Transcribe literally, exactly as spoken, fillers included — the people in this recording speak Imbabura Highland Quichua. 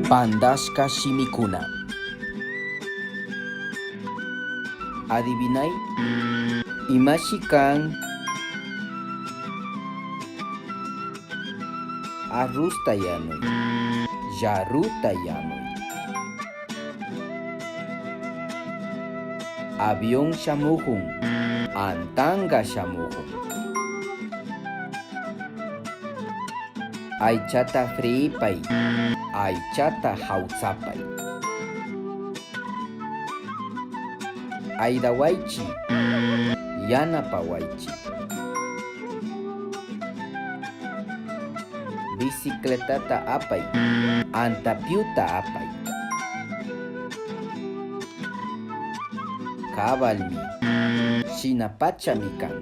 Pandashka shimikuna. Adivinay. Imashi kan? Arrozta yanuy. Yaruta yanuy. Avión shamujun. Antanga shamujun. Aychata friipay. Aychata jawsapay. Aydawaychi. Yanapawaychi. Bicicletata apay. Antapiuta apay. Kabalmi. Shinapachami kan.